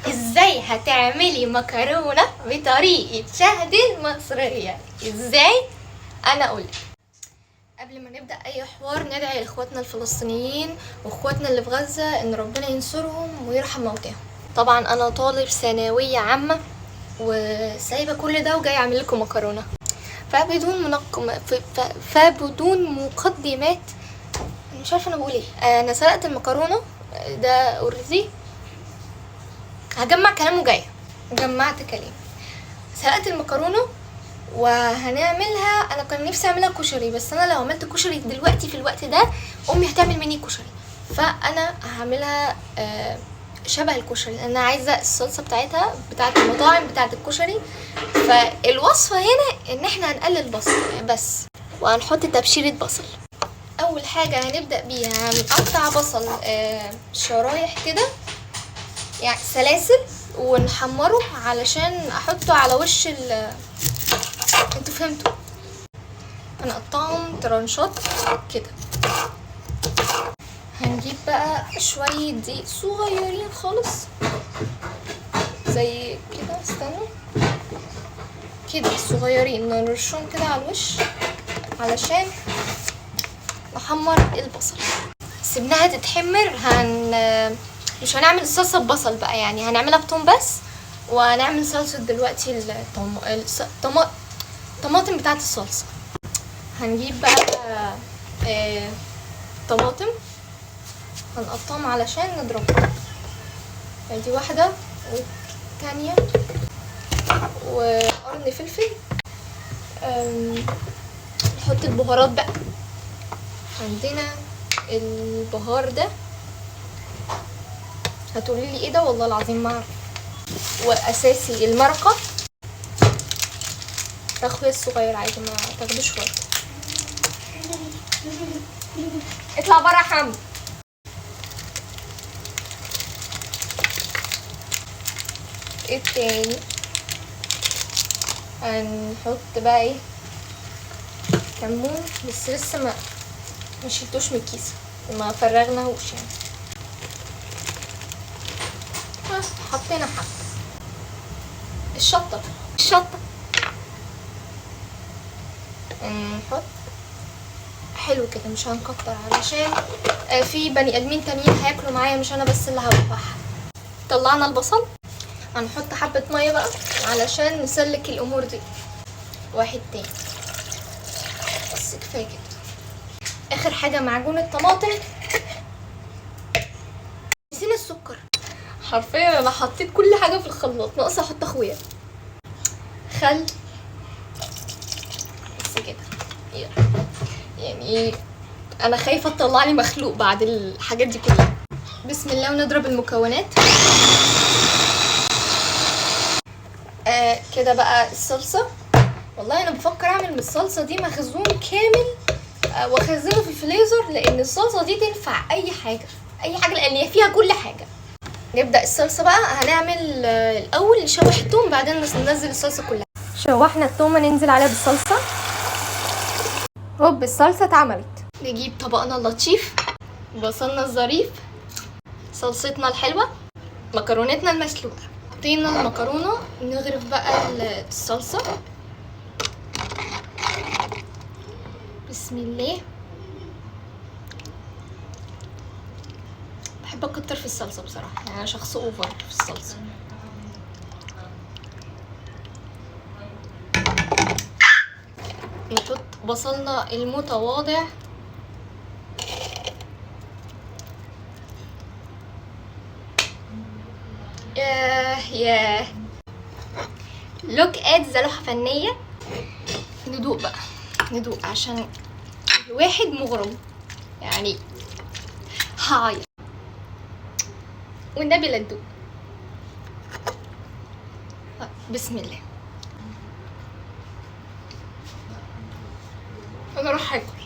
ازاي هتعملي مكرونه بطريقة شهد المصرية؟ ازاي؟ انا اقولك. قبل ما نبدا اي حوار ندعي لاخواتنا الفلسطينيين واخواتنا اللي في غزة ان ربنا ينصرهم ويرحم موتاهم. طبعا انا طالب ثانوية عامة وسايبه كل ده وجاي اعمل لكم مكرونه، فبدون مقدمات، انا مش عارفه انا بقول ايه. انا سلقت المكرونه ده already، هجمع كلام وجاية. جمعت كلام. سلقت المكرونه وهنعملها. انا كان نفسي اعملها كشري، بس انا لو عملت كشري دلوقتي في الوقت ده امي هتعمل مني كشري، فانا هعملها شبه الكشري. انا عايزه الصلصه بتاعتها بتاعه المطاعم بتاعه الكشري. فالوصفه هنا ان احنا هنقلل بصل بس، وهنحط تبشيره بصل. اول حاجة هنبدا بيها هنقطع بصل شرايح كده، يعني سلاسل، ونحمره علشان احطه على وش ال انتوا فهمتوا. هنقطعهم ترانشات كده. هنجيب بقى شوية دقيق صغيرين خالص زي كده، استنوا كده صغيرين، نرشهم كده على الوش علشان نحمر البصل. سيبناها تتحمر. مش هنعمل الصلصة ببصل بقى، يعني هنعملها بتوم بس، وهنعمل صلصة دلوقتي الطماطم بتاعة الصلصة. هنجيب بقى طماطم هنقطعهم علشان نضربهم. دي واحدة والتانية وقرن فلفل. نحط البهارات بقى. عندنا البهار ده، هتقولي لي ايه ده؟ والله العظيم ما اعرف. واساسي المرقه، اخويا الصغير عادي ما تاخدوش وقت. اطلع بره يا حمد. ايه التاني؟ هنحط بقى ايه؟ كمون، بس لسه ما شلتوش من الكيسة، ما فرغناهوش يعني. حطينا حبه الشطه. الشطه نحط حلو كده، مش هنكتر علشان في بني ادمين تانيين هياكلوا معايا، مش انا بس اللي هوقعها. طلعنا البصل، هنحط حبه مية بقى علشان نسلك الامور دي. واحد تاني بس كفاية كده. اخر حاجة معجون الطماطم. نسينا السكر. حرفيا انا حطيت كل حاجة في الخلاط، ناقص احط اخويا خل بس كده. يعني انا خايفة تطلع لي مخلوق بعد الحاجات دي كلها. بسم الله، ونضرب المكونات. كده بقى الصلصه. والله انا بفكر اعمل من الصلصه دي مخزون كامل، واخزنه في الفريزر، لان الصلصه دي تنفع اي حاجة، اي حاجة، لان هي فيها كل حاجة. نبدا الصلصه بقى. هنعمل الاول نشوح الثوم، بعدين ننزل الصلصه كلها. شوحنا الثوم، ننزل عليها بالصلصه. هوب، الصلصه اتعملت. نجيب طبقنا اللطيف، بصلنا الظريف، صلصتنا الحلوة، مكرونتنا المسلوقه. حطينا المكرونه، نغرف بقى الصلصه. بسم الله. بحب اكتر في الصلصه بصراحة، يعني انا شخص over في الصلصه. نحط بصلنا المتواضع. ياه ياه، look at the لوحة فنية. ندوق بقى، ندوق عشان الواحد مغرم يعني. هاي والنبي لا تدوق. بسم الله. انا اروح اكل.